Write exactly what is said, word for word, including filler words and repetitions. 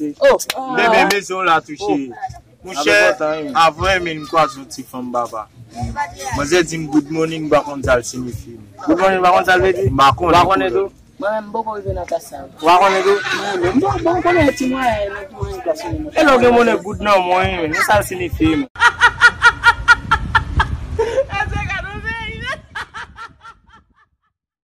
mesye. Oh. Bebe, mezon la touche. Monchè, avan men m kwaze yon ti fanm baba. Manzè di m good morning, m pa konn sa l siyifi. Good morning, pa konn sa l vle di? M pa konnen. Pa konnen tou? Mwen menm, m poko rive nan klas sa yo. Ou pa konnen tou? Mwen menm, m pa konnen ti mwayen, nan ti mwayen klas yo. E lè w gen monnen good nan men w, men sa l siyifi, men.